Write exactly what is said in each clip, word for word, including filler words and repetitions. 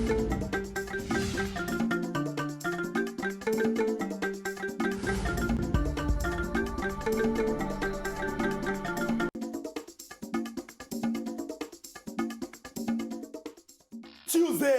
Tuesday,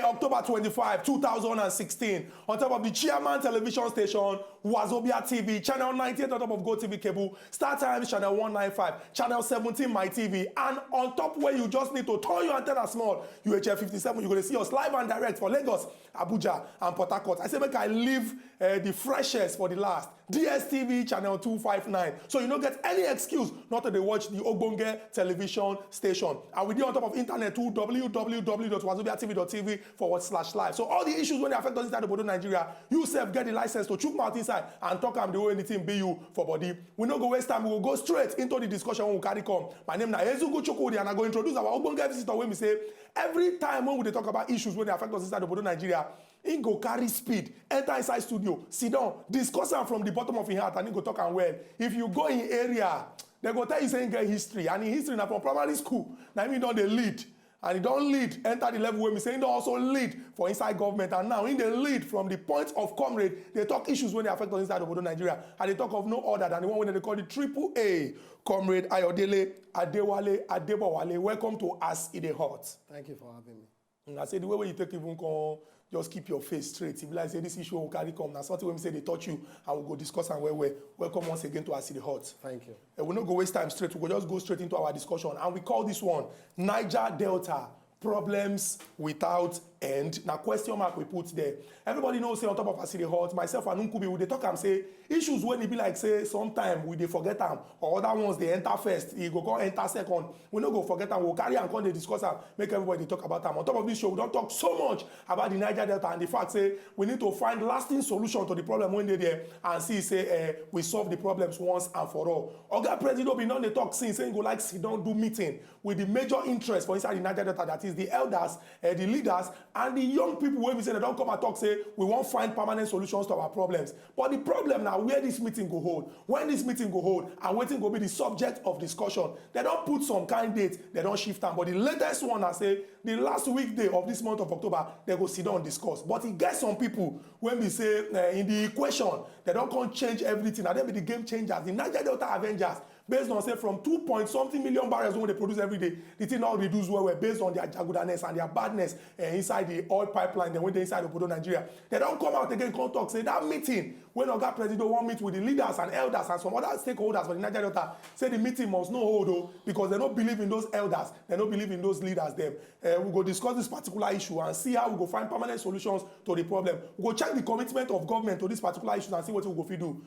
October twenty-five, two thousand and sixteen, on top of the Chairman Television Station, Wazobia T V, Channel ninety-eight on top of GoTV cable, Star Times Channel one ninety-five, Channel seventeen My T V, and on top where you just need to turn your antenna small, U H F fifty-seven, you're going to see us live and direct for Lagos, Abuja, and Port Harcourt. I say make I leave uh, the freshest for the last. D S T V channel two five nine. So you no get any excuse not to dey watch the Ogbonge television station. And we dey on top of internet too, w w w dot wazobia t v dot t v forward slash live. So all the issues when they affect us inside Obodo Nigeria, you sef get the license to chook mouth inside and talk am the way anything be you for body. We no go waste time, we go go straight into the discussion we carry come. My name na Ezugu Chukwudi and I go introduce our Ogbonge visitor wey be say every time when we dey talk about issues wey dey affect us inside Obodo Nigeria, he go carry speed, enter inside studio, sit down, discuss am from the bottom of him heart, and he go talk am well. If you go in area, they go tell you say he get history, and in history na from primary school, na him he don dey lead, and he don lead enter the level wey be say he don also lead for inside government, and now he dey lead from the point of comrade, dey talk issues wey dey affect us inside Obodo Nigeria. And they talk of no other than the one wey they call the triple A, Comrade Ayodele Adewale Adebowale. Welcome to As E Dey Hot. Thank you for having me. I say the way wey you take even come just keep your face straight. E be like say this issue wey we carry come na something wey be say dey touch you, and we go discuss am well well. Welcome once again to As E Dey Hot. Thank you. And we no go waste time straight. We go just go straight into our discussion, and we call this one Niger Delta problems without end. Na question mark we put there. Everybody knows say on top of As E Dey Hot, myself and Nkubi, we dey talk am say issues wey e be like say sometimes we dey forget am, or other ones dey enter first, e go come enter second. We no go forget am, we go carry am come dey discuss am, make everybody dey talk about am. On top of this show, we don talk so much about the Niger Delta and the fact say we need to find lasting solution to the problem wey dey there and see say eh, we solve the problems once and for all. Oga Presido bin don dey talk since say he go like sit down do meeting with the major interest for inside the Niger Delta, that is the elders, eh, the leaders, and the young people wey be say dem don come and talk say we wan find permanent solutions to our problems. But the problem na where this meeting go hold, when this meeting go hold, and wetin go be the subject of discussion. Dem don put some kind date, dem don shift am, but the latest one na say the last weekday of this month of October, dem go sit down discuss. But e get some people wey be say eh, in the equation, dem don come change everything. Na dem be the game changers, the Niger Delta Avengers. Based on say from two point something million barrels wey dey produce every day, the thing don reduce well well based on their jagudaness and their badness eh, inside the oil pipeline dem wey dey inside Obodo Nigeria. Dem don come out again come talk say that meeting when Oga Presido wan meet with the leaders and elders and some other stakeholders for the Niger Delta, say the meeting must no hold o, because dem no believe in those elders, dem no believe in those leaders dem. Eh, we go discuss this particular issue and see how we go find permanent solutions to the problem. We go check the commitment of government to this particular issue and see wetin we go fit do.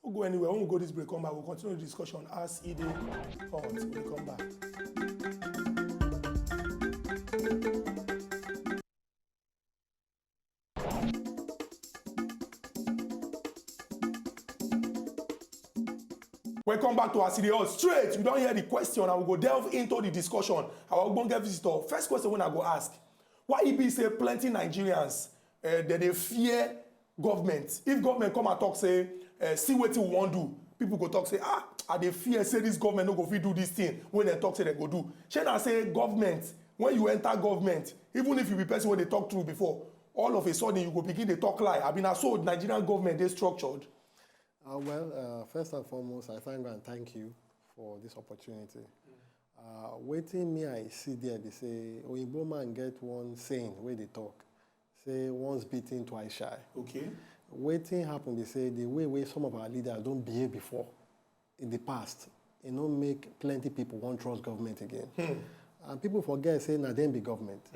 No go anywhere. When we go this break, come back, we'll continue the discussion as e dey hot. We come back. Welcome back to As E Dey Hot. Straight, we don hear the question and we go delve into the discussion. Our ogbonge visitor, first question wey I go ask, why e be say plenty Nigerians eh, dem dey fear government? If government come and talk say eh, see wetin we wan do, people go talk say ah, I dey fear say this government no go fit do this thing wey dem talk say dem go do. Shey na say government, when you enter government, even if you be person wey dey talk true before, all of a sudden you go begin dey talk lie? Abi na so Nigerian government dey structured? Uh, well, uh, first and foremost, I thank and thank you for this opportunity. Uh, wetin me I see there be say Oyinbo man get one saying wey dey talk, say once bitten, twice shy. Okay. Wetin happen be say the way wey some of our leaders don behave before in the past, e no make plenty people wan trust government again. And people forget say na dem be government.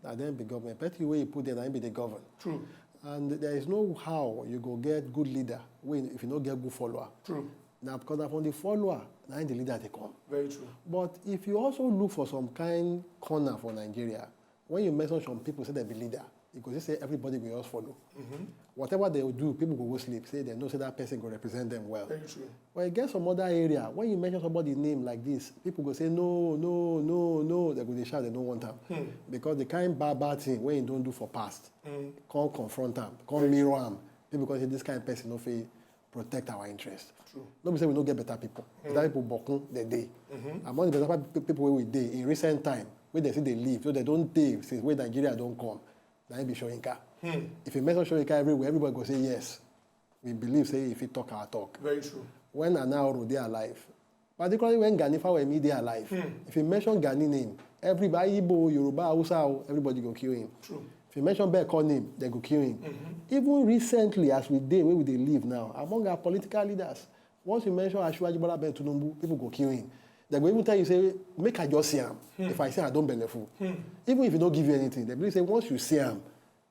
Na dem be government. Person wey you put there, na him be the govern. True. And there is no how you go get good leader wey if you no get good follower. True. Na because na from the follower na him the leader dey come. Very true. But if you also look for some kind corner for Nigeria, when you mention some people say dem be leader, you go see say everybody go just follow. Whatever they do, people go go sleep, say dem know say that person go represent them well. Very true. But e get some other area, when you mention somebody name like this, people go say no, no, no, no. Dem go dey shout, dem no want am. Because the kind bad bad thing wey he don do for past, come confront am, come mirror am. People come say this kind person no fit protect our interest. True. No be say we no get better people. Better people bokun dey dey. Among the better pe- people wey we dey in recent time, wey dem still dey live, so dem don dey since wey Nigeria don come. Na him be Soyinka. If you mention Soyinka everywhere, everybody go say yes. We believe say if he talk our talk. Very true. When Anaoro dey alive, particularly when Gani Fawehinmi dey alive, if you mention Gani name, everybody, Igbo, Yoruba, Hausa, everybody go kill him. True. If you mention Beko name, they go kill him. Even recently, as we dey, where we dey live now, among our political leaders, once you mention Asiwaju Bola Ahmed Tinubu, people go kill him. They go even tell you say, "Make I just see am. If I see am, I don belleful." Even if he no give you anything, they believe say once you see am,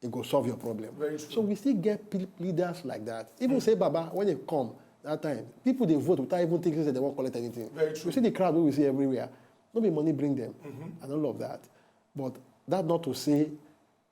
it go solve your problem. Very true. So we still get pe- leaders like that. Even say Baba, when they come that time, people dey vote without even thinking say they won't collect anything. Very true. You see the crowd wey we see everywhere. No be money bring them and all of that. But that not to say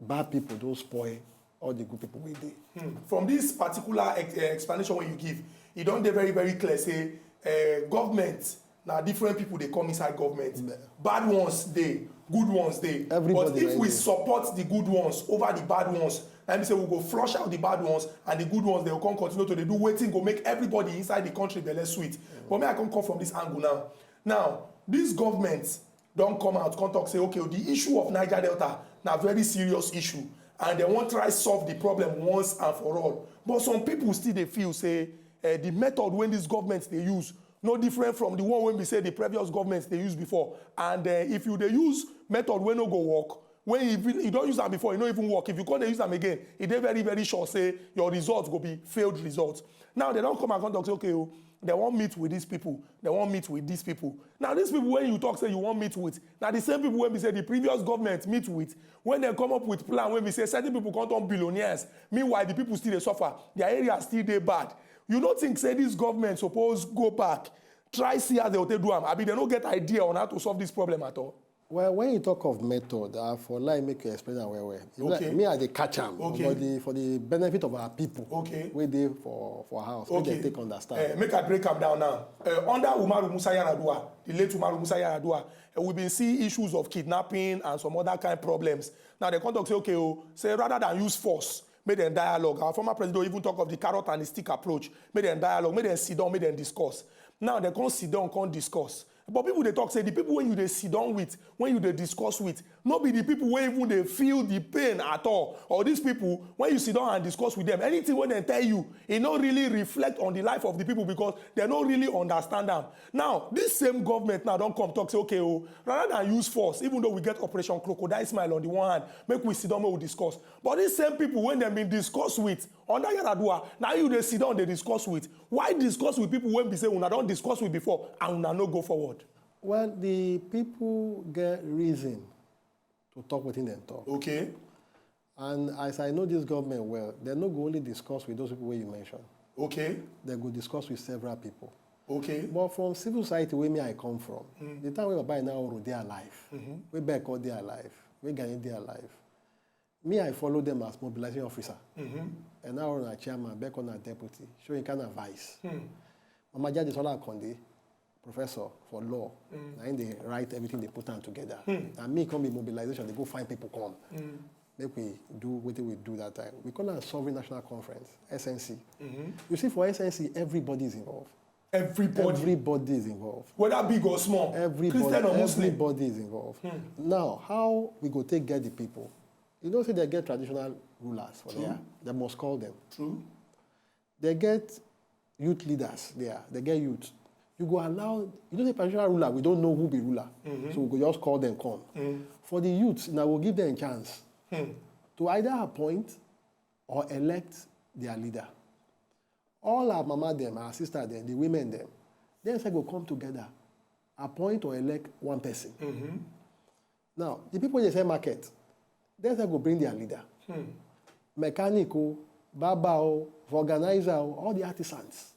bad people don't spoil all the good people wey dey. From this particular ex- eh, explanation wey you give, e don dey very, very clear say uh, government na different people dey come inside government. Bad ones dey, good ones dey. Everybody But if na we dey. support the good ones over the bad ones, that means say we go flush out the bad ones, and the good ones, they will come continue to dey do wetin go make everybody inside the country belle sweet. But me, I come come from this angle now. Now, this government don come out, come talk say, okay, the issue of Niger Delta na very serious issue, and they wan try solve the problem once and for all. But some people still dey feel say uh, the method wey this government dey use no different from the one wey be say the previous government dey use before. And uh, if you dey use method wey no go work, when you, you don use am before, e no even work. If you come dey use am again, e dey very, very sure say your result go be failed result. Now they don come and come talk say, okay, oh, they wan meet with these people, they wan meet with these people. Now these people wey you talk say you wan meet with, na the same people wey be say the previous government meet with, when they come up with plan wey be say certain people come turn billionaires. Meanwhile, the people still dey suffer. Their area still dey bad. You no think say this government suppose go back, try see as they go take do am? Abi they no get idea on how to solve this problem at all? Well, when you talk of method, I for like make you explain am well well. You Okay. like, me, I dey catch am Okay. for the for the benefit of our people Okay. wey dey for for house, make Okay. dem take understand. Eh, make I break am down now. Eh, under Umaru Musa Yar'Adua, the late Umaru Musa Yar'Adua, eh, we been see issues of kidnapping and some other kind problems. Now they come talk say, okay, oh, say rather than use force, make dem dialogue. Our former president even talk of the carrot and the stick approach. Make dem dialogue, make dem sit down, make dem discuss. Now they come sit down, come discuss. But people dey talk say the people wey you dey sit down with, wey you dey discuss with, no be the people wey even dey feel the pain at all. Or these people, when you sit down and discuss with them, anything wey dem tell you, e no really reflect on the life of the people because they no really understand am. Now, this same government now don come talk say, okay, oh, rather than use force, even though we get Operation Crocodile Smile on the one hand, make we sit down, make we discuss. But these same people wey dem been discuss with under Yar'Adua, na you dey sit down dey discuss with. Why discuss with people wey be say una don discuss with before and una no go forward? Well, the people get reason to talk wetin dem talk. Okay. And as I know this government well, dem no go only discuss with those people wey you mention. Okay. Dem go discuss with several people. Okay. But from civil society wey me I come from, the time wey Baba Enahoro dey alive, wey Beko dey alive, wey Gani dey alive, me I follow them as mobilization officer. Enahoro na chairman, Beko na deputy, Soyinka na vice. Mama Jadesola Akonde, professor for law, na him dey write everything, dey put am together. And me come be mobilization, dey go find people come. Make we do wetin we do that time. We call am Sovereign National Conference, S N C. You see, for S N C, everybody is involved. Everybody. Everybody is involved. Whether big or small, Everybody, Christian or Muslim. Everybody is involved. Now, how we go take get the people? You know say they get traditional rulers for True. there. They must call them. True. They get youth leaders there. They get youth. You go allow, you know the traditional ruler, we don't know who be ruler. So we go just call them come. For the youth, now we'll give them chance to either appoint or elect their leader. All our mama them, our sister them, the women them, they say go come together, appoint or elect one person. Now, the people they sell market, they say go bring their leader. Mechanic, oh, barber, oh, organizer, oh, all the artisans,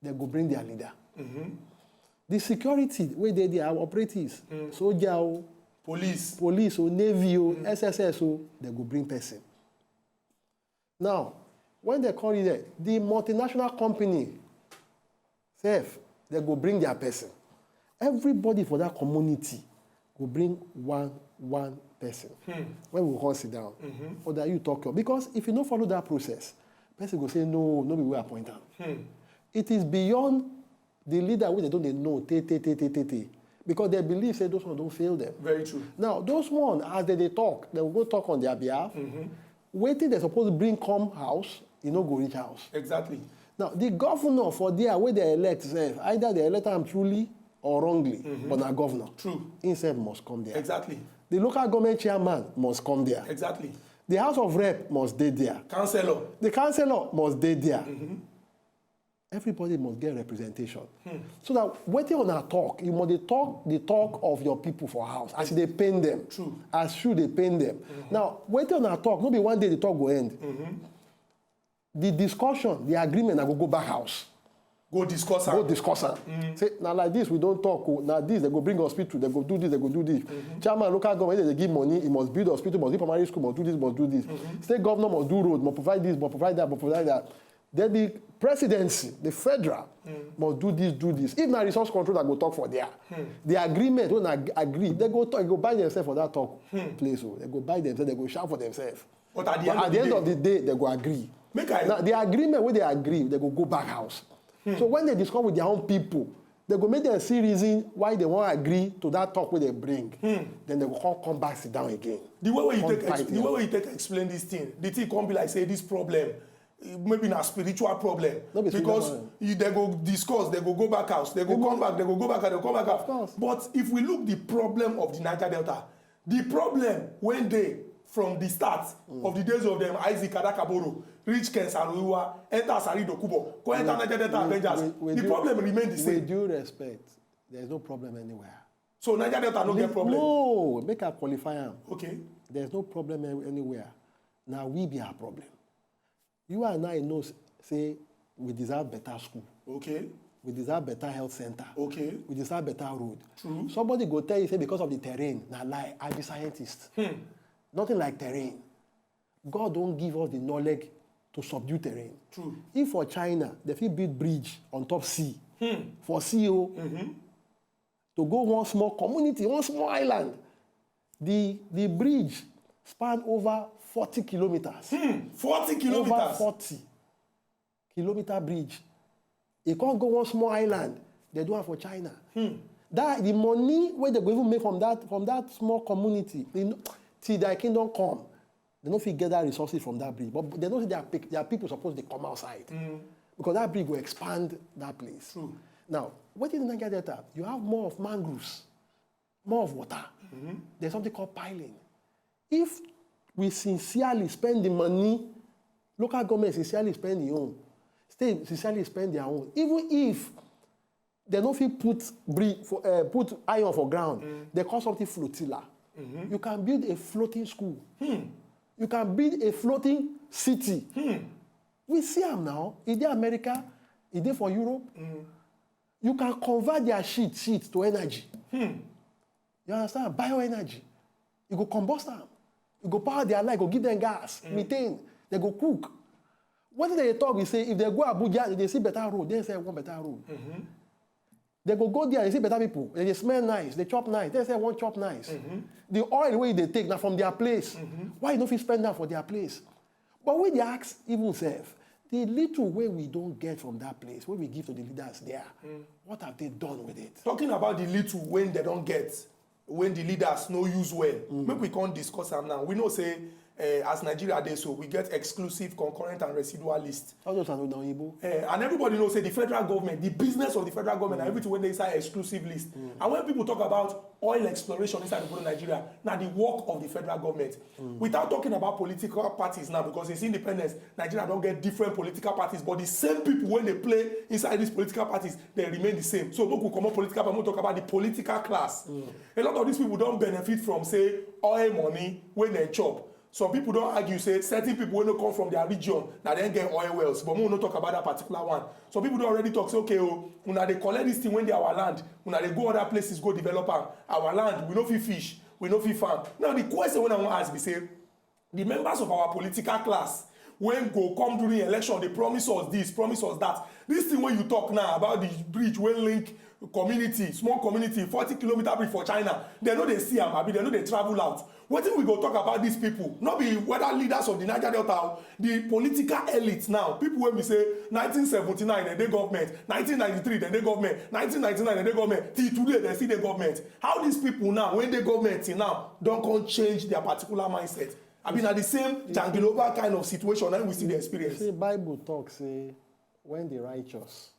they go bring their leader. The security, where they, they are operatives, soldier, oh, Police. police, oh, navy, oh, S S S, oh, they go bring person. Now, when they call it there, the multinational company sef, they go bring their person. Everybody for that community go bring one one person. When we come sit down, or that you talk your, because if you no follow that process, person go say, "No, no be we appoint am." It is beyond the leader wey they don dey know, tey, tey, tey, tey, tey, tey. Because they believe say those ones don fail them. Very true. Now, those one, as they dey talk, they will go talk on their behalf. Wetin dem suppose bring come house, e no go reach house. Exactly. Now, the governor for there wey dem elect sef, either dem elect am truly or wrongly, but na governor. True. Him sef must come there. Exactly. The local government chairman must come there. Exactly. The house of rep must dey there. Councillor. The councillor must dey there. Everybody must get representation. So that wetin una talk, you must dey talk the talk of your people for house as e dey pain them. True. As shoe dey pain them. Now, wetin una talk, no be one day the talk go end. The discussion, the agreement, na go go back house. Go discuss Go am. Discuss am. Say, "Na like this we don talk o, na this, dem go bring hospital, dem go do this, dem go do this." Chairman local government, dem dey give money, e must build hospital, must build primary school, must do this, must do this. State governor must do road, must provide this, must provide that, must provide that. Then the presidency, the federal, must do this, do this. If na resource control, dem go talk for there. The agreement wey una agree, dem go talk, dem go buy themselves for that talk place o. Dem go buy themselves, dem go shout for themselves. But at the But end at of the the end day, of the day, dem go agree. Make I Now, the agreement wey dem agree, dem go go back house. So when dem discuss with their own people, dem go make dem see reason why dem wan agree to that talk wey dem bring. Then dem go come come back sit down again. The way wey you Come take ex- fight the them. Way wey you take explain this thing, the thing come be like say this problem, eh, maybe na spiritual problem. No be Because spiritual you, they go discuss, they go go back house, they go come back, they go go back, they go come back house. Of course. But if we look the problem of the Niger Delta, the problem wey dey from the start of the days of them Isaac Adakaboro, reach Ken Saruiwa, enter Asari Dokubo, go enter Niger Delta Avengers, With- with the due- problem remain the With same. Due respect, there's no problem anywhere. So Niger Delta no get problem. No, make I qualify am. Okay. There's no problem an- anywhere. Now we be our problem. You and I know s- say we deserve better school. Okay. We deserve better health center. Okay. We deserve better road. True. Somebody go tell you say because of the terrain, na lie. I be scientist. Nothing like terrain. God don give us the knowledge to subdue terrain. True. If for China, they fit build bridge on top sea. For sea o. To go one small community, one small island. The the bridge span over forty kilometers. Forty Over kilometers. Forty kilometer bridge. E come go one small island. They do am for China. That the money wey they go even make from that from that small community, e no- till their kingdom come, they no fit get that resources from that bridge. But they know say their pic- their people suppose dey come outside because that bridge go expand that place. True. Now, wetin the Niger Delta? You have more of mangroves, more of water. There's something called piling. If we sincerely spend the money, local government sincerely spend their own, state sincerely spend their own, even if they no fit put bridge for uh, put iron for ground, they call something flotilla. You can build a floating school. You can build a floating city. We see am now. E dey America, e dey for Europe. You can convert their shit shit to energy. You understand? Bioenergy. You go combust am. You go power their light, go give them gas, methane. They go cook. Wetin they talk be say if they go Abuja, they see better road. They say one better road. They go go there, they see better people. They dey smell nice, they chop nice. They say one chop nice. The oil wey they take na from their place. Why you no fit spend that for their place? But we dey ask even self, the little wey we don get from that place, wey we give to the leaders there, what have they done with it? Talking about the little wey they don get, wey the leaders no use well, make we come discuss am now. We know say uh, as Nigeria dey so, we get exclusive, concurrent and residual list. All those are oyibo. Uh, and everybody know say the federal government, the business of the federal government, and everything wey dey inside exclusive list. And when people talk about oil exploration inside the Nigeria, na the work of the federal government. Without talking about political parties now, because since independence, Nigeria don get different political parties, but the same people wey dey play inside these political parties, they remain the same. So make we comot political party, make we talk about the political class. A lot of these people don benefit from say oil money wey dem chop. Some people don argue say certain people wey no come from their region na dem get oil wells, but make we no talk about that particular one. Some people don already talk say, okay o, una dey collect this thing wey dey our land, una dey go other places go develop am. Our land, we no fit fish, we no fit farm. Now the question wey I wan ask be say, the members of our political class wey go come during election dey promise us this, promise us that. This thing wey you talk now about the bridge wey link community, small community, forty kilometer bridge for China, dem no dey see am, abi dem no dey travel out. Wetin we go talk about these people? No be whether leaders of the Niger Delta o, the political elite now, people wey be say nineteen seventy-nine dem dey government, nineteen ninety-three dem dey government, nineteen ninety-nine dem dey government, till today dem still dey government. How these people now wey dey government till now don come change their particular mindset? I mean, na the same jangilova kind of situation na we still dey experience. See, Bible talk say when the righteous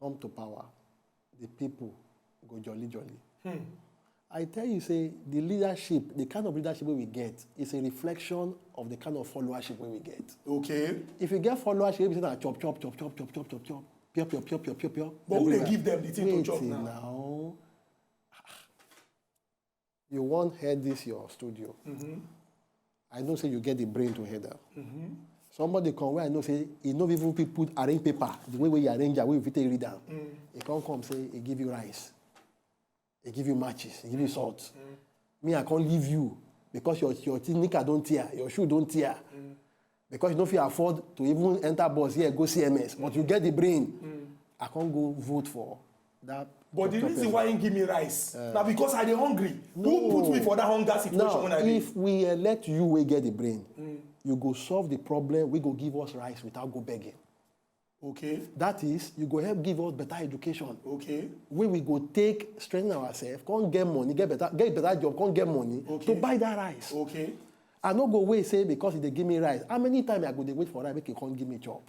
come to power, the people go jolly jolly. I tell you say the leadership, the kind of leadership wey we get is a reflection of the kind of followership wey we get. Okay. If you get followership, wey be say na chop chop chop chop chop chop chop chop pure pure pure pure pure pure. But who dey give them the thing to chop now? Now you wan head this your studio. I know say you get the brain to head am. Somebody come where I know say e no even fit put arrange paper the way wey you arrange am wey you fit take read am. E come come say e give you rice, e give you matches, e give you salt. Me I come leave you because your your thing knicker don tear, your shoe don tear. Because you no fit afford to even enter bus here go C M S, but you get the brain. I come go vote for that. But the reason why he give me rice na because I dey hungry. Who put me for that hunger situation Now, when I dey? If we elect you wey get the brain, you go solve the problem wey go give us rice without go begging. Okay. That is, you go help give us better education. Okay. Wey we go take strengthen ourselves, come get money, get better, get better job, come get money Okay. to buy that rice. Okay. I no go wait say because e dey give me rice. How many times I go dey wait for rice make e come give me chop?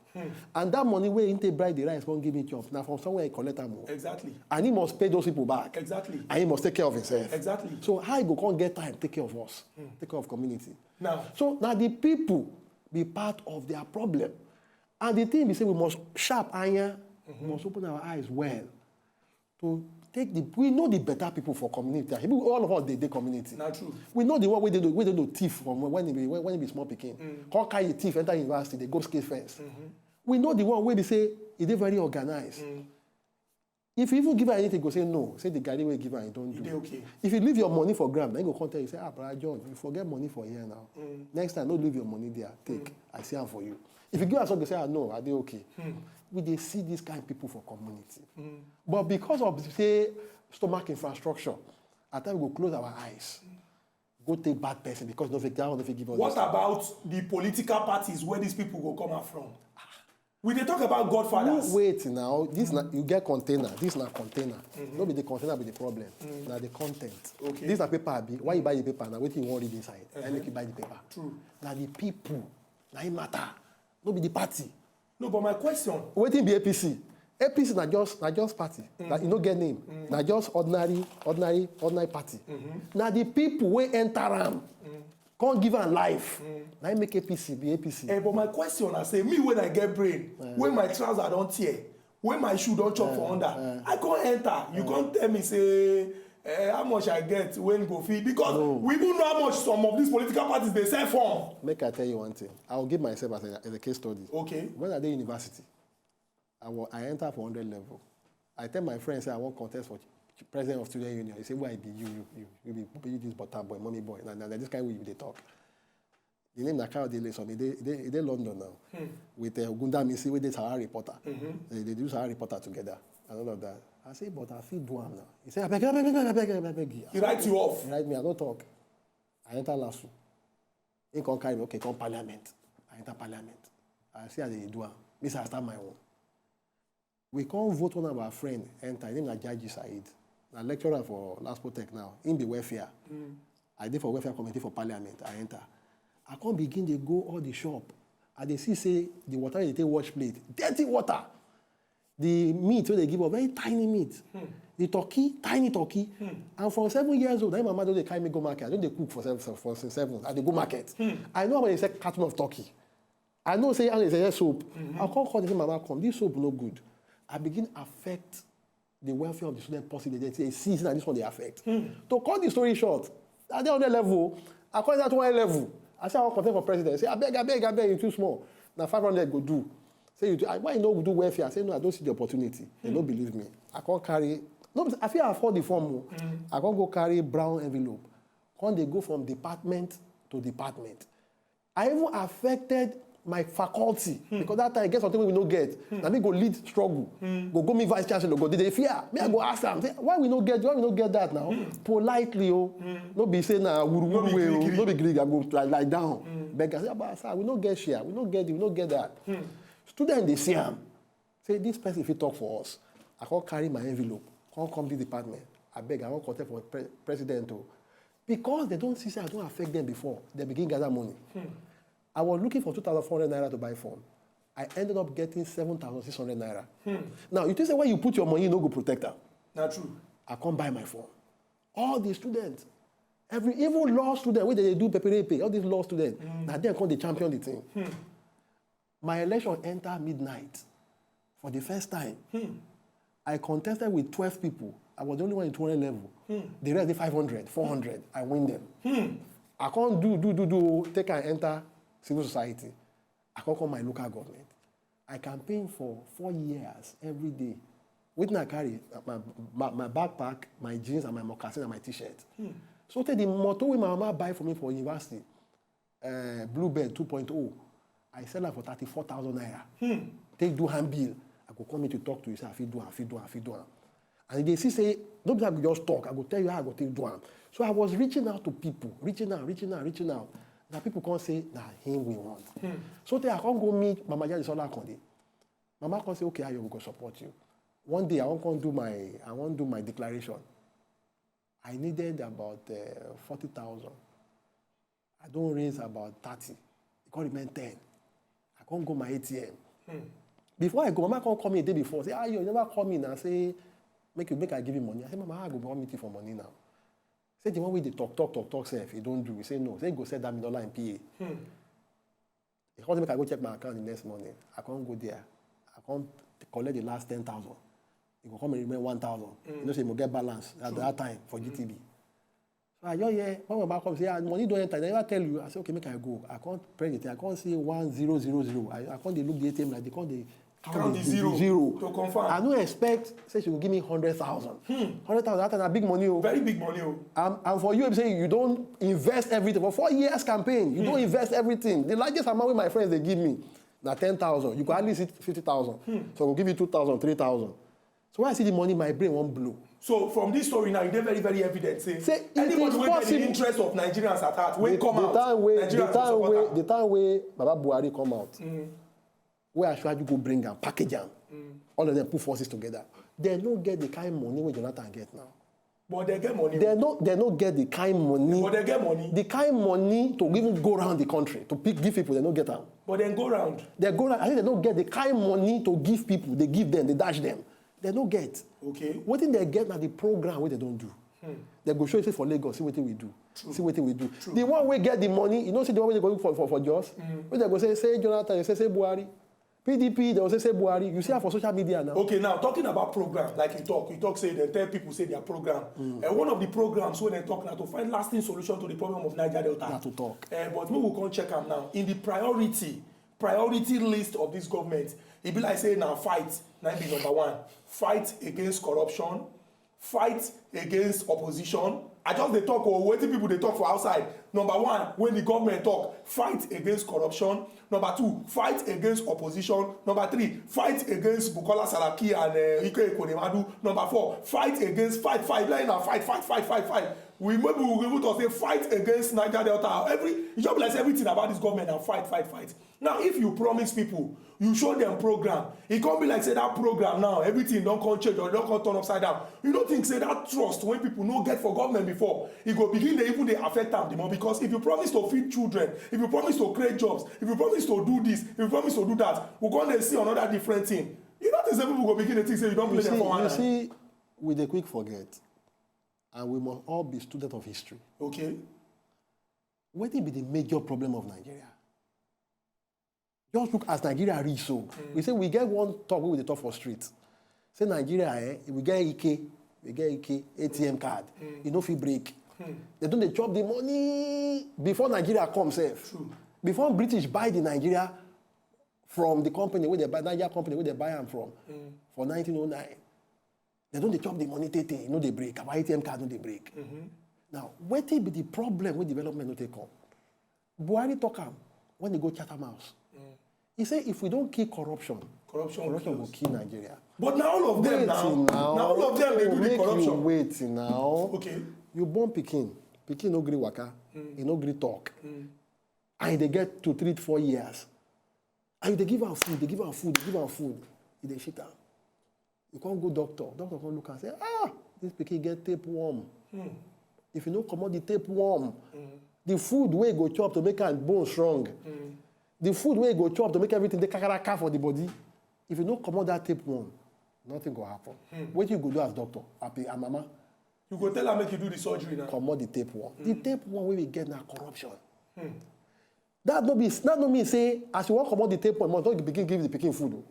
And that money wey he take buy the rice come give me chop, na from somewhere he collect am o. Exactly. And he must pay those people back. Exactly. And he must take care of himself. Exactly. So how he go come get time take care of us, take care of community? Now. So na the people be part of their problem. And the thing be say we must sharp anya, we must open our eyes well to take the, we know the better people for community. All of us dey dey community. Na true. We know the one wey dey do wey dey do thief from when he be when he be small pikin. Come carry thief enter university, dey go skate fence. We know the one wey be say e dey very organized. If you even give am anything, go say no. Say the garri wey give am, e don do. Dey okay. If you leave your money for ground, then he go come tell you say, ah, brother John, you forget money for here now. Next time, no leave your money there. Take, I see am for you. If you give am something, say, ah, no, I dey okay. We dey see this kind people for community. But because of say stomach infrastructure, at times we go close our eyes, go take bad person because no fit that one no fit give us. What This thing. About the political parties where these people go come out from? We dey talk about godfathers. Wait now, this na you get container. This na container. No be the container be the problem. Na the content. Okay. This na paper abi. Why you buy the paper? Na wetin you wan read inside. Na make you buy the paper. True. Na the people. Na im matter. No be the party. No, but my question. Wetin be A P C? A P C na just na just party. Na e no get name. Na just ordinary ordinary ordinary party. Na the people wey enter am come give am life. Na im make A P C be A P C. Eh, but my question na say me when I get brain, when my trouser don tear, when my shoe don chop for under, I come enter. You come tell me say eh, how much I get when go fit because we even know how much some of these political parties dey sell form. Make I tell you one thing. I will give myself as a, as a case study. Okay. When I dey university, I wa I enter for hundred level. I tell my friend say I wan contest for ch- president of student union. He say, why be you, you, you, you be you this butter boy, mommy boy. Na, na, na this kind way you dey talk. The name na Kayode Ilesanmi. He dey he dey he dey London now. With uh, Ogundamisi wey dey Sahara reporter. They dey do Sahara reporter together and all of that. I say, but I fit do am now. He say, abeg, abeg, abeg, abeg, abeg, abeg. He write you off. He write me, I no talk. I enter LASU. He come carry me, okay, come parliament. I enter parliament. I see as they do am. Me say I start my own. We come vote one of our friend enter. His name na Jaji Said. Na lecturer for Laspo Tech now. He be welfare. I dey for welfare committee for parliament. I enter. I come begin dey go all the shop. I dey see say the water wey dey take wash plate, dirty water. The meat wey dey give us, very tiny meat. The turkey, tiny turkey. And from seven years old, na im mama don dey carry me go market. I don dey cook for seven, for since seven. I dey go market. I know how they sell carton of turkey. I know say how they sell soap. I come call the mama come. This soap no good. I begin affect the welfare of the student possibly. They say, see, see, na this one dey affect. To cut the story short, I dey on the level. I call that one level. I say I wan contest for president. Say, abeg, abeg, abeg, you too small. Na five hundred go do. Say you too, I, why you no do welfare? I say no, I don see the opportunity. They no believe me. I come carry. No, I fit afford the form o. I come go carry brown envelope. Come dey go from department to department. I even affected my faculty because that time e get something wey we no get. Na me go lead struggle. Go go meet vice chancellor, go dey dey fear. Me I go ask am say why we no get, why we no get that now? Politely o. No be say na wuru wuru way o. No be gree, I go lie, lie down. Beg am say, "Abba, sir, we no get share, we no get this, we no get that." Student dey see am. Say this person fit talk for us. I come carry my envelope, come come this department. Abeg, I wan contest for pre president o. Because they don't see say I don't affect them before, they begin gather money. I was looking for two thousand four hundred naira to buy phone. I ended up getting seven thousand six hundred naira. Now, you think say where you put your money, you no go protect am. Na true. I come buy my phone. All the students, every even law student wey dey do peperepe, all these law students, na dem come dey champion the thing. My election enter midnight for the first time. I contested with twelve people. I was the only one in two hundred level. The rest dey five hundred, four hundred. I win them. I come do, do, do, do, take and enter civil society. I come come my local government. I campaign for four years every day. Wetin I carry? My, my, my backpack, my jeans, and my moccasin and my t-shirt. So tey the motor wey my mama buy for me for university, uh, Bluebird two point oh, I sell am for thirty-four thousand naira. Take do hand bill. I go come meet you, talk to you, say I fit do am, I fit do am, I fit do am. And they see say, no be say I go just talk, I go tell you how I go take do am. So I was reaching out to people, reaching out, reaching out, reaching out. Na people come say, na him we want. So tey I come go meet Mama Jadesola Akande. Mama come say, okay, Ayo, we go support you. One day I wan come do my, I wan do my declaration. I needed about uh, forty thousand. I don raise about thirty. E come remain ten. I come go my A T M. Before I go, Mama come call me a day before. Say, ah, you never call me now. Say, make you, make I give you money. I say, Mama, I go come meet you for money now. Say the one wey dey talk, talk, talk, talk sef, you don do. He say no. Say go send that million dollar in P A. He come say make I go check my account the next morning. I come go there. I come collect the last ten thousand. E go come remain one thousand. You know say you go get balance at that time for G T B. So I just hear, when my mama come say, ah, money don enter, I never tell you. I say, okay, make I go. I come press the thing. I come see one zero zero zero. I, I come dey look the A T M like they come dey Count the zero to confirm. I no expect say she go give me hundred thousand. Hundred thousand, that time na big money o. Very big money o. And, and for you, say you don invest everything. For four years campaign, you don invest everything. The largest amount wey my friends dey give me na ten thousand. You go at least hit fifty thousand. So I go give you two thousand, three thousand. So when I see the money, my brain wan blow. So from this story now, e dey very, very evident say, say anybody wey get the interest of Nigerians at heart, wey come out, Nigerians go support am. The time wey Baba Buhari come out, wey Asiwaju go bring am, package am, all of them put forces together. They no get the kind money wey Jonathan get now. But they get money. They no, they no get the kind money. But they get money. The kind money to even go around the country to pick, give people, they no get am. But then go round. They go round. I think they no get the kind money to give people. They give them, they dash them. They no get. Okay. Wetin they get na the program wey they don do. They go show you say for Lagos, see wetin we do. See wetin we do. The one wey get the money, you know, see the one wey they go look for for for Jos. Wey they go say say Jonathan, you say say Buhari. P D P, they go say say Buhari. You see am for social media now. Okay, now talking about program, like you talk, you talk say they tell people say their program. And one of the programs wey they talk na to find lasting solution to the problem of Niger Delta. Na to talk. Eh, but make we come check am now. In the priority, priority list of this government, e be like say na fight, na im be number one. Fight against corruption, fight against opposition. I just dey talk o, wetin people dey talk for outside. Number one, when the government talk, fight against corruption. Number two, fight against opposition. Number three, fight against Bukola Saraki and uh, Ike Ekwuonimadu. Number four, fight against, fight, fight, like na fight, fight, fight, fight, fight. We maybe we even talk say fight against Niger Delta. Every, e just be like say everything about this government na fight, fight, fight. Now, if you promise people, you show them program, e come be like say that program now, everything don come change or don come turn upside down. You no think say that trust wey people no get for government before, e go begin dey even dey affect am the more? Because if you promise to feed children, if you promise to create jobs, if you promise to do this, if you promise to do that, we come dey see another different thing. You no think say people go begin dey think say you don play them for hand? You see, we dey quick forget, and we must all be students of history. Okay. Wetin be the major problem of Nigeria? Just look as Nigeria reach so. We say we get one talk wey we dey talk for street. Say Nigeria, eh, we get Ike, we get Ike, A T M card, e no fit break. They don dey chop the money before Nigeria come sef. True. Before British buy the Nigeria from the company wey they buy, Niger company wey they buy am from for nineteen oh nine. They don dey chop the money tey tey, e no dey break. Our A T M card no dey break. Now, wetin be the problem wey development no take come? Buhari talk am when he go Chatham House. He say if we don kill corruption, corruption go kill Nigeria. But na all of them now, na all of them dey do the corruption. Wait now. Okay. You born pikin, pikin no gree waka, e no gree talk, and e dey get to three, four years, and you dey give am food, dey give am food, dey give am food, e dey shit am. You come go doctor, doctor come look am say, ah, this pikin get tapeworm. If you no comot the tapeworm, the food wey go chop to make am bone strong, the food wey go chop to make everything dey kakaraka for the body, if you no comot that tapeworm, nothing go happen. Wetin you go do as doctor, abi as mama? You go tell am make you do the surgery now. Comot the tapeworm. The tapeworm wey we get na corruption. That no be that no mean say as you wan comot the tapeworm, you must begin give the pikin food o.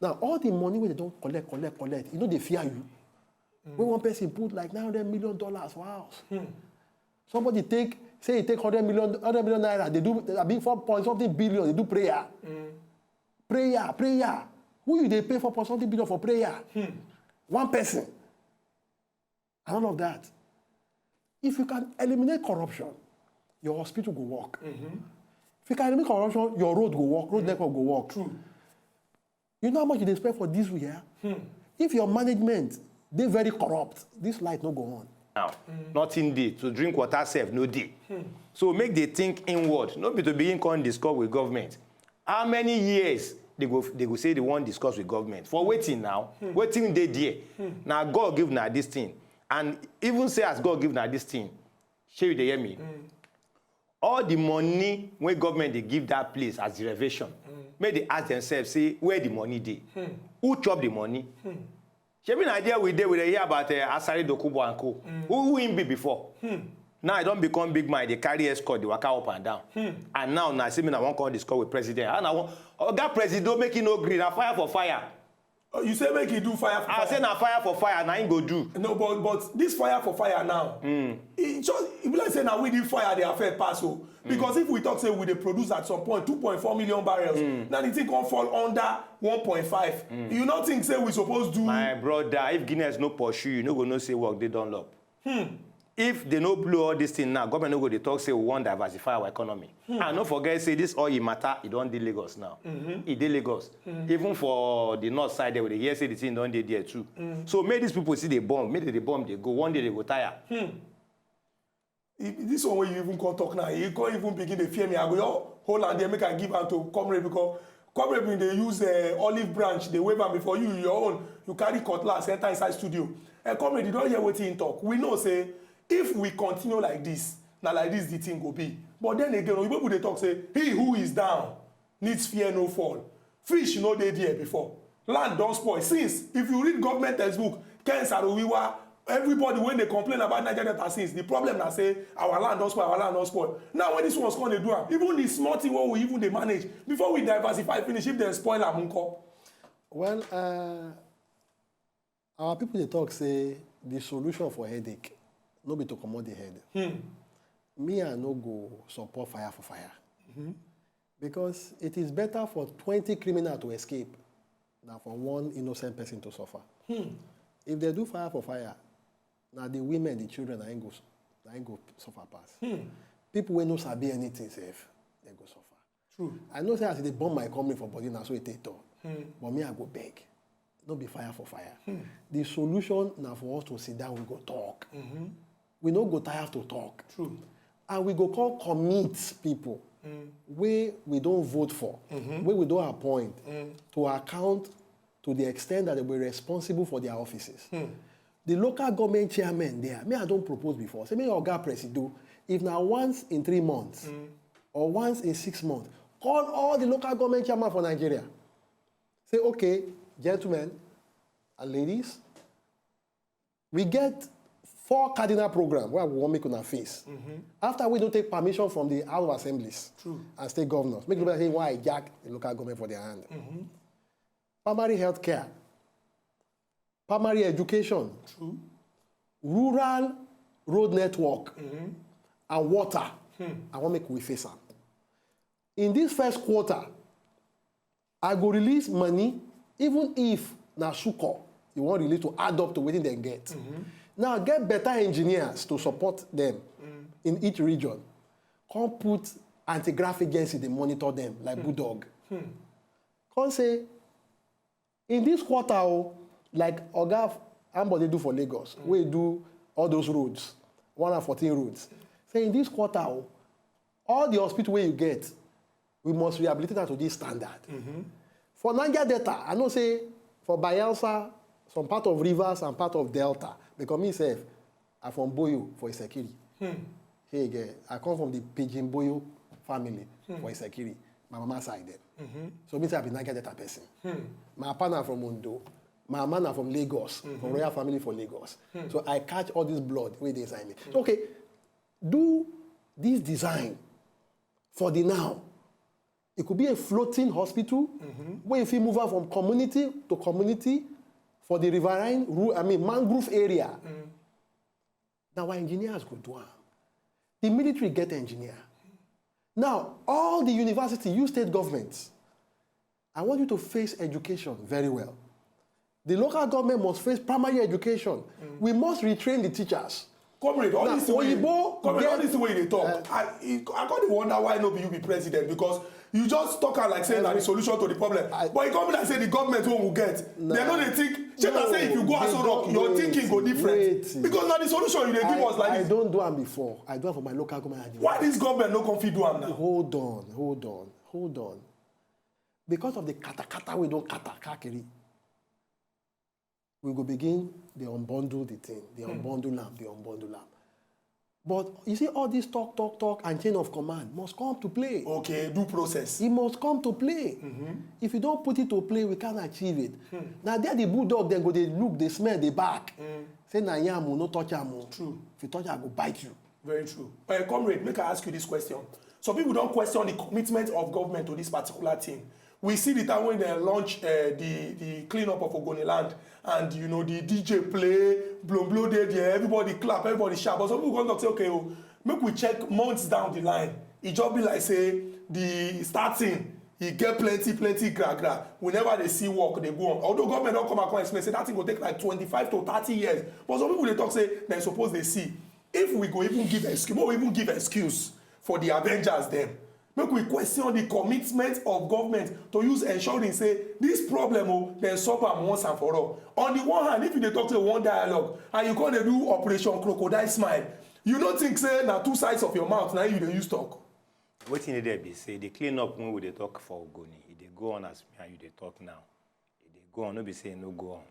Now all the money wey dem don collect, collect, collect, e no dey fear you. When one person put like nine hundred million dollars for house, somebody take, say e take hundred million, hundred million naira, dey do, abi four point something billion, dey do prayer. Prayer, prayer. Who you dey pay four point something billion for prayer? One person. And all of that. If you can eliminate corruption, your hospital go work. If you can eliminate corruption, your road go work, road network go work. True. You know how much you dey spend for this year? If your management dey very corrupt, this light no go on. Now, nothing dey to drink water sef no dey. So make dey think inward, no be to begin come discuss with government. How many years they go they go say they wan discuss with government? For wetin now? Wetin dey there? Na God give na this thing. And even say as God give na this thing, shey you dey hear me? All the money wey government dey give that place as derivation, make they ask themselves say where the money dey? Who chop the money? Shebi na there we dey, we dey hear about uh, Asari Dokubo and co. Who, who him be before? Now I don become big man, I dey carry escort, dey waka up and down. And now na say me na wan come discuss with president. And I wan, Oga Presido, make e no gree, na fire for fire. Oh, you say make e do fire for I fire. Say na fire for fire, na him go do. No, but but this fire for fire now, e just e be like say na we the fire dey affect pass o. Because if we talk say we dey produce at some point two point four million barrels, now the thing come fall under one point five. You no think say we suppose do? My brother, if Guinness no pursue you, you no go know say work dey Dunlop. If they no blow all this thing now, government no go dey talk say we wan diversify our economy. And no forget say this oil matter, e don dey Lagos now. E dey Lagos. Even for the north side there, we dey hear say the thing don dey there too. So make these people see dey bomb, make they dey bomb dey go. One day they go tire. If this one wey you even come talk now, you come even begin dey fear me. I go just hold am there, make I give am to comrade, because comrade bin dey use uh, olive branch, dey wave am before you, your own, you carry cutlass enter inside studio. Uh, comrade, you don hear wetin he talk. We know say if we continue like this, na like this the thing go be. But then again, oyibo people dey talk say he who is down needs fear no fall. Fish no dey there before. Land don spoil. Since, if you read government textbook, Ken Saro-Wiwa, everybody wey dey complain about Niger Delta since, the problem na say our land don spoil, our land don spoil. Now when these ones come dey do am, even the small thing wey we even dey manage, before we diversify finish, if dem spoil am nko? Well, uh, our people dey talk say the solution for headache no be to comot the head. Me, I no go support fire for fire. Because it is better for twenty criminal to escape than for one innocent person to suffer. If they do fire for fire, na the women, the children, na im go na im go suffer pass. People wey no sabi anything sef, they go suffer. True. I know say as e dey burn my company for body, na so e take turn. But me, I go beg. No be fire for fire. The solution na for us to sit down, we go talk. We no go tire to talk. True. And we go come commit people wey we don vote for, wey we don appoint to account to the extent that they were responsible for their offices. The local government chairman there, me, I don propose before, say make Oga Presido, if na once in three months or once in six months, call all the local government chairman for Nigeria. Say, okay, gentlemen and ladies, we get four cardinal programs wey we wan make una face. After we don take permission from the House of Assemblies True. And state governors, make nobody say why hijack the local government for their hand. Primary health care, primary education, True. Rural road network, and water. I wan make we face am. In this first quarter, I go release money, even if na suko you wan release to add up to wetin dem get. Now get better engineers to support them in each region. Come put anti-graft agency dey monitor them like bulldog. Come say, in this quarter o, like Oga Ambode do for Lagos, wey do all those roads, one hundred fourteen roads. Say in this quarter o, all the hospital wey you get, we must rehabilitate am to this standard. For Niger Delta, I know say for Bayelsa, some part of Rivers and part of Delta, because me sef, I'm from Boyo for Isekiri. Hey, girl, I come from the Pigeon Boyo family for Isekiri. My mama side there. So me say I be Niger Delta person. My papa na from Ondo. My mama na from Lagos, from royal family for Lagos. So I catch all this blood wey dey inside me. So, okay, do this design for the now. It could be a floating hospital where if you move out from community to community for the riverine, ru- I mean, mangrove area. Now, our engineers go do am. The military get engineer. Now, all the university, you state government, I want you to face education very well. The local government must face primary education. We must retrain the teachers. Comrade, all Now, this way, Oyibo comrade, all get- this way they talk. I, I, I can't wonder why no be you be president, because you just talk am like saying that the solution to the problem. I- But you come like say the government wey we get. They no dey think. Shey na No, say if you go they Aso Rock, don't- your wait, thinking go different. wait. Because na the solution you dey give I, us like I this. Don't do am before. I do am for my local government. Why this government no come fit do am now? Hold on, hold on, hold on. Because of the katakata we don't kata kakiri, we go begin dey unbundle the thing, dey unbundle am, dey unbundle am. But you see, all this talk, talk, talk, and chain of command must come to play. Okay, due process. E must come to play. If you don't put it to play, we can't achieve it. Now there the bulldog then go dey look, dey smell, dey back. Say na yam o, no touch am o. True. If you touch am, I go bite you. Very true. Uh, comrade, make I ask you this question. Some people don't question the commitment of government to this particular thing. We see the time when they launch uh, the the cleanup of Ogoni land, and you know the D J play, blow blow dey there, everybody clap, everybody shout. But some people come talk say, okay, oh, make we check months down the line. It just be like say the starting, e get plenty plenty gra gra. We never dey see work dey go on. Although government don come out come explain say that thing go take like twenty-five to thirty years, but some people dey talk say dem suppose dey see. If we go even give excuse, make we even give excuse for the Avengers dem. Make we question the commitment of government to use ensuring say this problem o, dem solve am once and for all. On the one hand, if you dey talk say we wan dialogue and you come dey do operation crocodile smile, you no think say na two sides of your mouth na you dey use talk? Wetin dey there be say the clean up wey we dey talk for Ogoni, e dey go on as me and you dey talk now. E dey go on, no be say e no go on.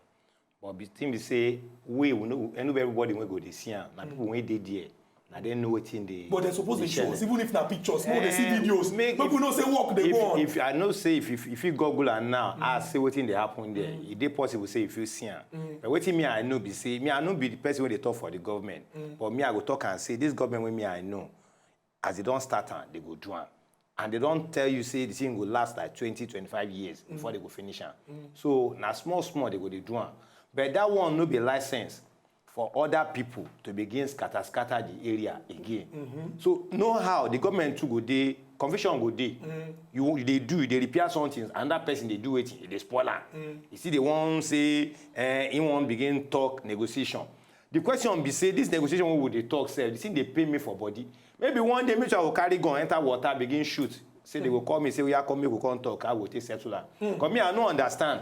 But the thing be say we, we no, no be everybody wey go dey see am. Na people wey dey there, na dem know wetin dey. But dem suppose dey show shele. Us, even if na pictures, make dem see Eh, videos, make make we know say work dey if, go on. If I know say if if, if you Google am now, ask say wetin dey happen there, e dey possible say if you see am. But wetin me I know be say me I no be the person wey dey talk for the government, but me I go talk and say this government wey me I know, as they don start am, they go do am. And they don tell you say the thing go last like twenty, twenty-five years before they go finish am. So na small small they go dey do am. But that one no be license for other people to begin scatter scatter the area again. So no how the government too go dey, confusion go dey. You you dey do, you dey repair something, another person dey do wetin, e dey spoil am. You see, they wan say eh, he wan begin talk negotiation. The question be say this negotiation wey we dey talk sef, the thing dey pain me for body. Maybe one day make sure I go carry gun enter water begin shoot. Say they go call me say oya come make we come talk how we take settle am. Cause me I no understand.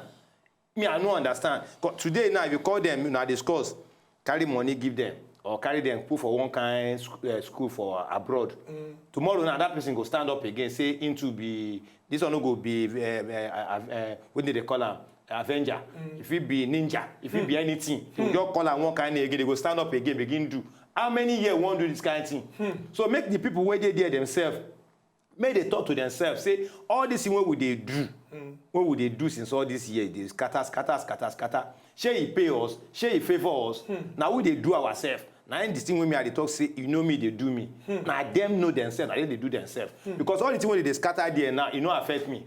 Me I no understand. Cause today now if you call them una discuss, carry money give them or carry them put for one kind sc- uh, school for abroad. Tomorrow now that person go stand up again say him too be this one no go be uh, uh, uh, uh, wetin dey call am avenger, if he be ninja, if he be anything, they go just call am one kind name again, they go stand up again begin do. How many years we wan do this kind thing? So make the people wey dey there themselves make they talk to themselves say all this thing wey we dey do, wey we dey do since all this year dey scatter scatter scatter scatter, shey e pay us, shey e favour us? Na we dey do ourselves. Na im the thing wey me I dey talk say e know me dey do me. Na dem know themselves, na dem dey do themselves, because all the thing wey dey dey scatter there now e no affect me.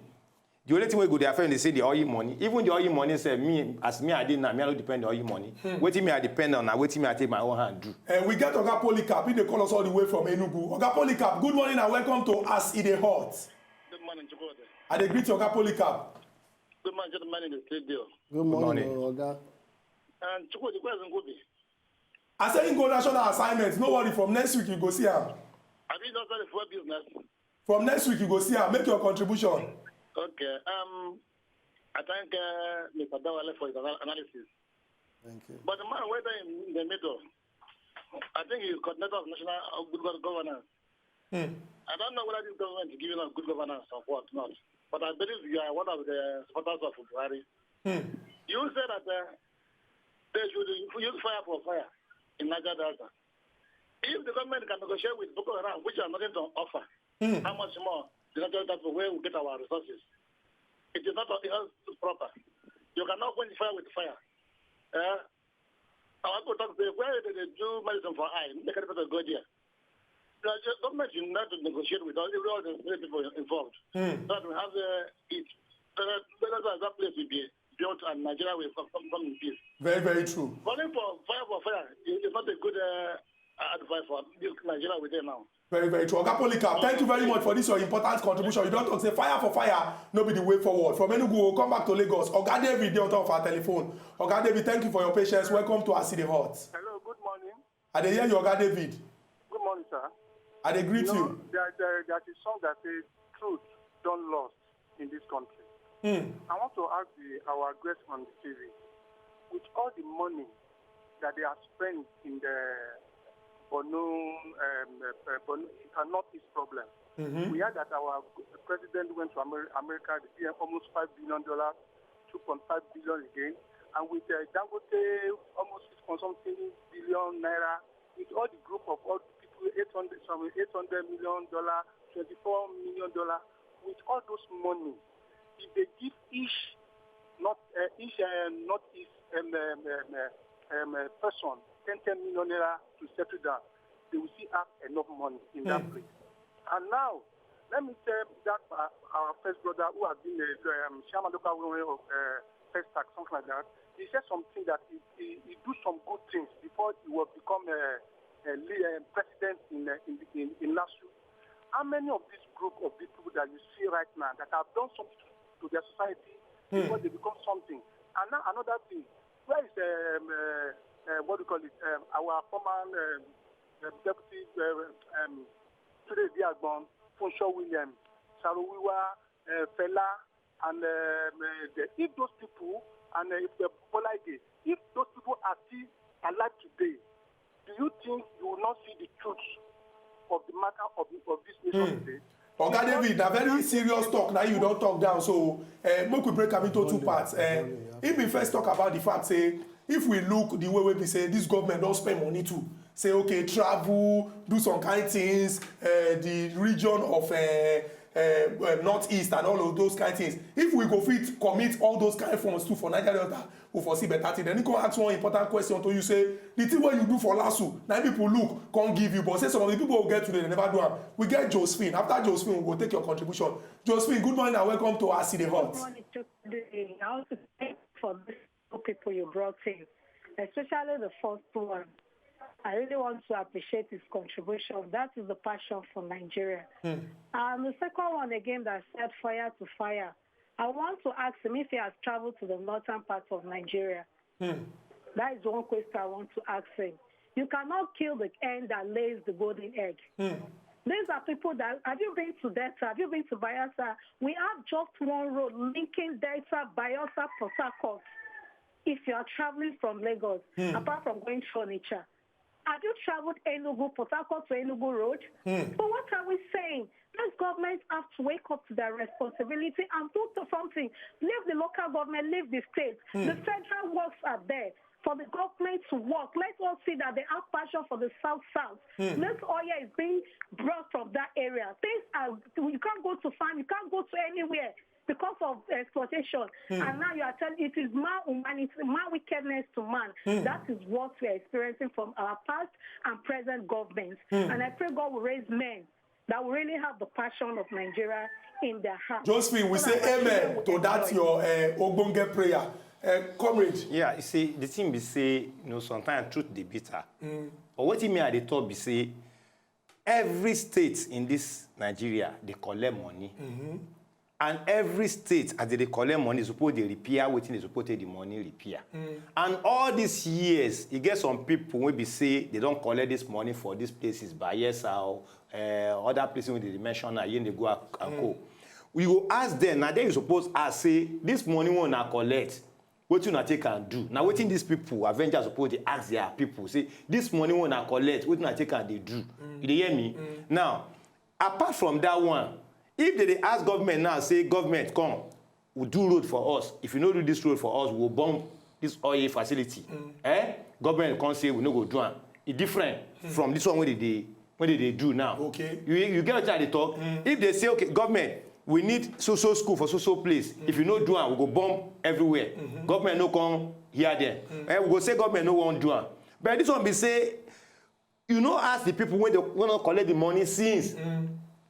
The only thing wey go dey affect me dey say the oil money, even the oil money sef, me as me I dey now, me I no depend on oil money. Wetin me I depend on na wetin me I take my own hand do. Uh, we get Oga Polycarp, he dey call us all the way from Enugu. Oga Polycarp, good morning and welcome to As E Dey Hot. Good morning, Chukwudi. I dey greet you, Oga Polycarp. Good morning, gentlemen in the studio. Good morning, morning. Oga. And Chukwudi, question could be, I say you go national assignment, no worry, from next week you go see am. Have you not started for business? From next week you go see am, make your contribution. Okay. Um, I thank uh, Mister Dawale for his ana- analysis. Thank you. But the man whether in, in the middle, I think he's coordinator of national uh, good gov- governance. I don't know whether this government is giving us good governance or what not. But I believe you are one of the supporters of Buhari. You said that uh, they should use fire for fire. in Niger Delta. If the government can negotiate with Boko Haram, which are nothing to offer, how much more the Niger Delta people where we get our resources? It is not, it is proper. You cannot quench fire with fire. Uh, our people talk say, where they, they do medicine for eye, they can go there. The government should not negotiate with all, all the three people involved. So that we have uh, it. So that, so that, that place will be built and Nigeria will come, come, come in peace. Very, very true. Calling for fire for fire is is not a good uh, advice for this Nigeria we dey now. Very, very true. Oga Polycarp, thank you very much for this your important contribution. You don talk say fire for fire no be the way forward. From Enugu, we'll come back to Lagos. Oga David dey on top of our telephone. Oga David, thank you for your patience. Welcome to As E Dey Hot. Hello, good morning. I dey hear you, Oga David. Good morning, sir. I dey greet No, you. there, there, there's a song that says truth done lost in this country. Hmm. I want to ask the, our guests on the T V, with all the money that they have spent in the Borno, um, uh, uh, Borno uh, Northeast problem, Mhm. we heard that our president went to Amer- America, the P M, almost five billion dollars, two point five billion again, and with uh, Dangote almost six point something billion naira, with all the group of all the people, eight hundred, some eight hundred million dollar, twenty-four million dollar, with all those money, if they give each not uh, each uh, Northeast um, um, um, uh, um, uh, person ten, ten million naira to settle down, they will still have enough money in that Hmm. place. And now, let me tell that uh, our first brother who has been a um, chairman local government of uh, first tax, something like that. He said something that he, he, he do some good things before he was become a, a, le- a president in, uh, in, in, in LASU. How many of this group of these people that you see right now that have done something to their society before they become something? And now another thing, where is um, uh, uh, what do you call it? Um, our former um, um, deputy uh, um, Tunde Agbon, Funsho Williams, Sarowiwa, uh, Fela, and um, uh, the, if those people and uh, if the Bolaide, if those people are still alive today, do you think you will not see the truth of the matter of, the, of this nation Hmm. today? Oga David, na very serious talk na you don talk down, so uh, make we break am into two parts. Uh, if we first talk about the fact say if we look the way wey be say this government don spend money too, say okay, travel, do some kind things, uh, the region of uh, uh, uh, northeast and all of those kind things, if we go fit commit all those kind funds too for Niger Delta, we for see better thing. Then he come ask one important question to you, say the thing wey you do for LASU, na people look come give you, but say some of the people we get today, they never do am. We get Josephine. After Josephine, we go take your contribution. Josephine, good morning and welcome to As E Dey Hot. Good morning, Chukwu. I want to thank you for these two people you brought in, especially the first one. I really want to appreciate his contribution. That is the passion for Nigeria. And the second one again that said fire to fire. I want to ask him if he has traveled to the northern part of Nigeria. That is one question I want to ask him. You cannot kill the hen that lays the golden egg. These are people that, have you been to Delta? Have you been to Bayelsa? We have just one road linking Delta, Bayelsa, Port Harcourt. If you are traveling from Lagos, apart from going to Onitsha, have you traveled Enugu, Port Harcourt to Enugu Road? So what are we saying? These governments have to wake up to their responsibility and do to- something. Leave the local government, leave the state. The federal works are there for the government to work. Let us see that they have passion for the South South. This oil is being brought from that area. Things are, you can't go to farm, you can't go to anywhere because of exploitation. And now you are telling it is man humanity, man wickedness to man. That is what we are experiencing from our past and present governments. And I pray God will raise men that will really have the passion of Nigeria in their heart. Josephine, we say amen to that your uh, ogbonge prayer. Uh, comrade. Yeah, you see, the thing be say, you know, sometimes truth dey bitter. But wetin me I dey talk be say, every state in this Nigeria dey collect money. And every state, as they dey collect money, suppose dey repair wetin they suppose take the money repair. And all these years, e get some people wey be say they don collect this money for these places, Bayelsa, uh, other places wey they dey mention now, Yenagoa and co. We go ask them, na there you suppose ask say, this money wey una collect, wetin una take am do? Na wetin these people, Avengers, suppose dey ask their people, say, this money wey una collect, wetin una take am dey do? You dey hear me? Now, apart from that one, if they dey ask government now, say, government, come, we do road for us. If you no do this road for us, we go bomb this oil facility. Eh? Government come say we no go do am. E different from this one wey dey dey wey dey dey do now. Okay. You you get wetin I dey talk? If they say, okay, government, we need so so school for so so place. If you no do am, we go bomb everywhere. Government no come hear them. Eh, we go say government no wan do am. But this one be say you no ask the people wey dey wey no collect the money since.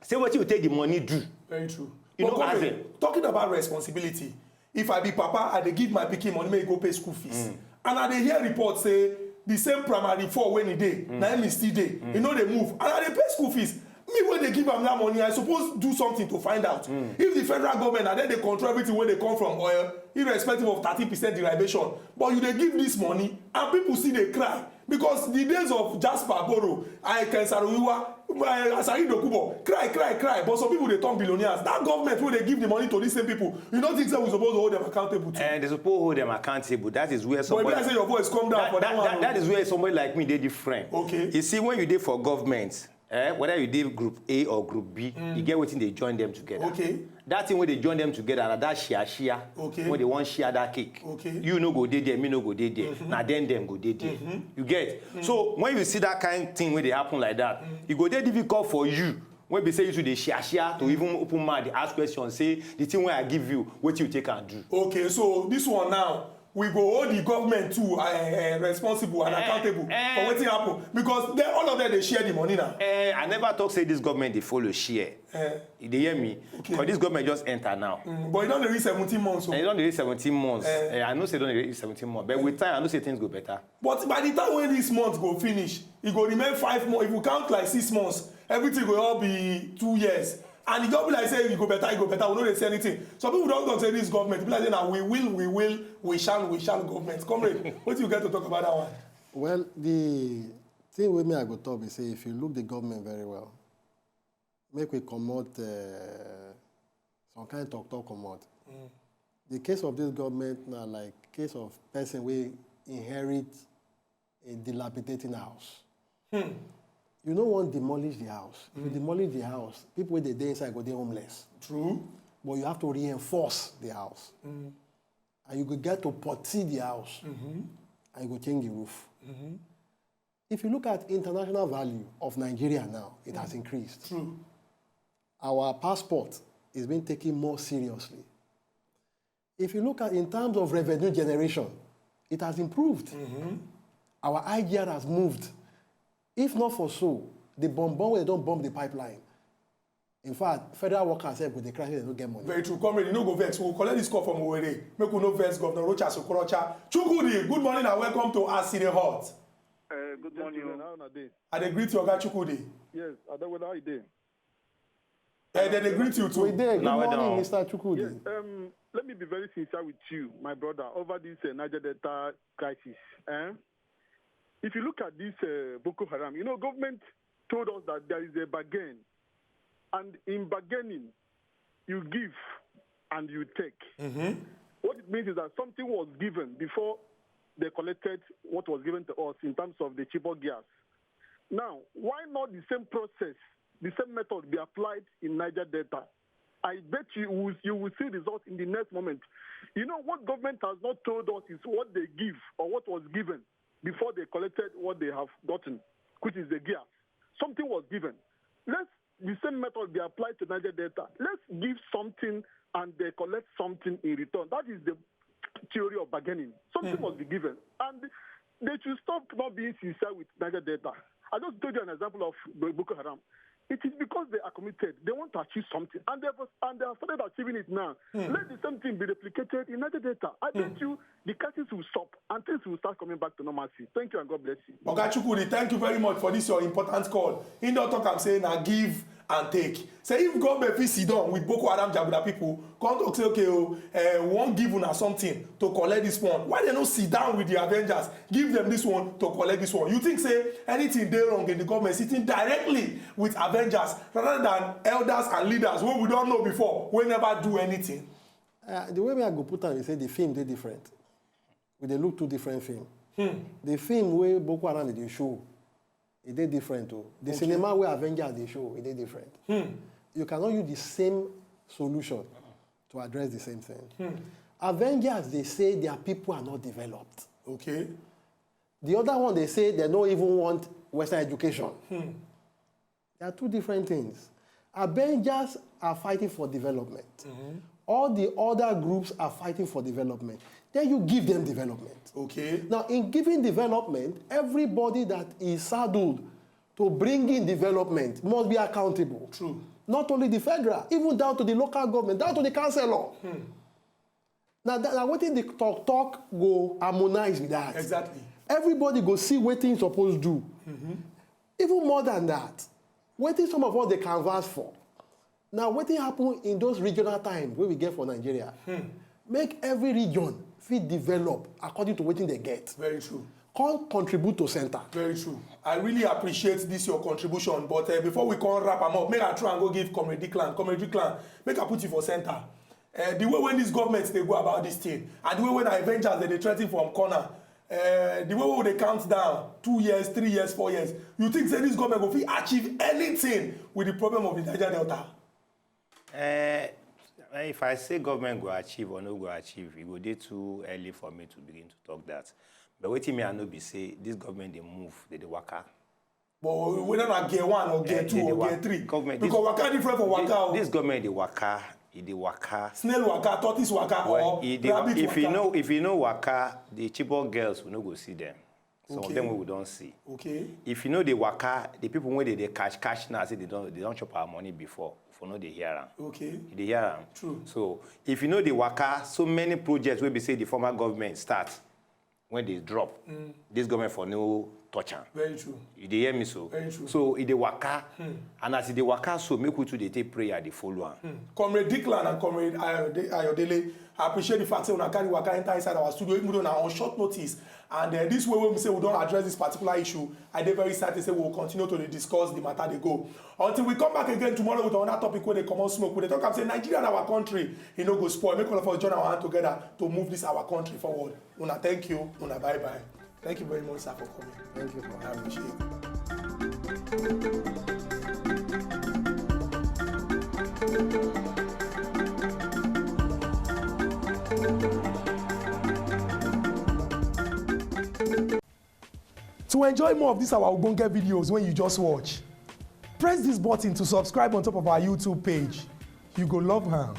Say wetin you take the money do. Very true. You But no come ask here, them. Talking about responsibility, if I be papa, I dey give my pikin money make e go pay school fees. And I dey hear report say the same primary four wey e dey, na im e still dey. E no dey move. And I dey pay school fees. Me wey dey give am that money, I suppose do something to find out. If the federal government na dem dey control everything wey dey come from oil, irrespective of thirteen percent derivation, but you dey give this money and people still dey cry. Because the days of Jasper Boro, I Ken Sarowiwa, Asari Dokubo, cry, cry, cry. But some people dey turn billionaires. That government wey dey give the money to these same people, you no think say we suppose hold them accountable too? And they suppose hold them accountable. That is where But if somebody. I say your voice come down that, for that, that, one. that, that is where somebody like me dey different. Okay. You see, when you dey for government, eh, whether you dey group A or group B, you get wetin dey join them together. Okay. That thing wey dey join them together na that share share. Okay. Wey dey wan share that cake. Okay. You no go dey there, me no go dey there. Na then them go dey there. You get? So when you see that kind thing wey dey happen like that, e go dey difficult for you when be say you too dey share share to even open mouth dey ask questions, say the thing wey I give you, wetin you take am do. Okay, so this one now, we go hold the government too uh, uh, responsible and accountable eh. for wetin happen, because they, all of them dey share the money now. Eh, I never talk say this government dey follow share. Eh, You dey hear me? Okay. Because this government just enter now. mm, but e don dey reach seventeen months. So. And e don dey reach seventeen months. Eh. Eh, I know say e don dey reach seventeen months. But with time, I know say things go better. But by the time when this month go finish, e go remain five months. If we count like six months, everything go all be two years. And e just be like say e go better, e go better. We no dey see anything. Some people don talk say this government be like say na we will, we will, we shall, we shall government. Comrade, wetin you get to talk about that one? Well, the thing wey me I go talk be say if you look the government very well, make we comot uh, some kind talk talk comot. The case of this government na like case of person wey inherit a dilapidating house. You no wan demolish the house. If you demolish the house, people wey dey dey inside go dey homeless. True. But you have to reinforce the house. And you go get to putty the house. And you go change the roof. If you look at international value of Nigeria now, it has increased. True. Our passport is being taken more seriously. If you look at in terms of revenue generation, it has improved. Our I G R has moved. If not for so, the bomb bomb wey don bomb the pipeline. In fact, federal workers sef go dey cry say dem no get money. Very true. Comrade, you no go vex. We go collect this call from Owerri. Make we no vex Governor Rochas Okorocha. Chukwudi, good morning and welcome to As E Dey Hot. Uh, good morning. Gentlemen, O. How una dey? I dey greet you, Oga Chukwudi. Yes, Adewale, how you dey? Eh, dem dey greet you too. We dey. Good Now, well morning, done. Mister Chukwudi. Yes, um, let me be very sincere with you, my brother, over this uh, Niger Delta crisis. Eh? If you look at this uh, Boko Haram, you know, government told us that there is a bargain. And in bargaining, you give and you take. What it means is that something was given before they collected what was given to us in terms of the Chibok gas. Now, why not the same process, the same method be applied in Niger Delta? I bet you will, you will see results in the next moment. You know, what government has not told us is what they give or what was given before they collected what they have gotten, which is the gas. Something was given. Let's the same method be applied to Niger Delta. Let's give something and they collect something in return. That is the theory of bargaining. Something must be given. And they should stop not being sincere with Niger Delta. I just told you an example of Bo- Boko Haram. It is because they are committed. They want to achieve something. And they have, and they have started achieving it now. Let the same thing be replicated in Niger Delta. I bet you the cases will stop and things will start coming back to normalcy. Thank you and God bless you. Oga Chukwudi, thank you very much for this your important call. He don talk am say na give and take. Say if government fit sit down with Boko Haram Jaguda people, come talk say, okay, oh, uh, we wan give una something to collect this one. Why they no sit down with the Avengers, give them this one to collect this one? You think say anything dey wrong in the government sitting directly with Avengers rather than elders and leaders wey we don know before, wey never do anything? Uh, the way me I go put am is say the film dey different. We dey look two different film. The film wey Boko Haram dey show, e dey different o. The cinema wey Avengers dey show, e dey different. You cannot use the same solution to address the same thing. Avengers dey say their people are not developed. Okay. The other one, they say they don't even want Western education. Hmm. There are two different things. Avengers are fighting for development. Mm-hmm. All the other groups are fighting for development. Then you give them development. Okay. Now, in giving development, everybody that is saddled to bring in development must be accountable. True. Not only the federal, even down to the local government, down to the councillor. Hmm. Now, that, now wetin the talk talk go harmonize with that. Exactly. Everybody go see wetin e suppose do. Mm-hmm. Even more than that, wetin some of us dey canvass for. Now, wetin happen in those regional time wey we get for Nigeria? Hmm. Make every region fit develop according to wetin they get. Very true. Come contribute to center. Very true. I really appreciate this your contribution, but uh, before we come wrap am up, make I try and go give Comrade Declan. Comrade Declan, make I put you for center. Uh, the way when this government they go about this thing, and the way when Avengers they, they threaten from corner, uh, the way when they count down two years, three years, four years, you think say this government go fit achieve anything with the problem of the Niger Delta? Uh, if I say government go achieve or no go achieve, it go dey too early for me to begin to talk that. But wetin me I know be say this government dey move, they dey waka. But whether na gear one or gear Eh, two they dey or wa- gear three, government, because this- waka different from waka. This, o. This government dey waka, e dey waka. Snail waka, tortoise waka, Well, or e dey, rabbit if waka. You know, if you know waka, the Chibok girls we no go see them. Some Okay. Of them we don't see. Okay. If you know the waka, the people when they, they catch catch now say they don't they don't chop our money before. For no they hear am. Okay. You dey hear am. True. So if you know the waka, so many projects will be say the former government start when they drop. Mm. This government for no touch am. Very true. You dey hear me so? Very true. So e dey waka, hmm. And as e dey waka so, make we too dey take prayer, dey follow am. Hmm. Comrade Declan and Comrade Ayode- Ayodele, I appreciate the fact say una carry waka enter inside our studio, even though na on short notice. And uh, this way when we say we don't address this particular issue, I dey very excited say we will continue to dey discuss the matter dey go. Until we come back again tomorrow with another topic where they come on smoke, we dey talk am say Nigeria and our country, e no go spoil. Make all of us join our hand together to move this our country forward. Una thank you, una bye bye. Thank you very much, sir, for coming. Thank you for having me. To enjoy more of these our ogbonge videos when you just watch, press this button to subscribe on top of our YouTube page. You go love am.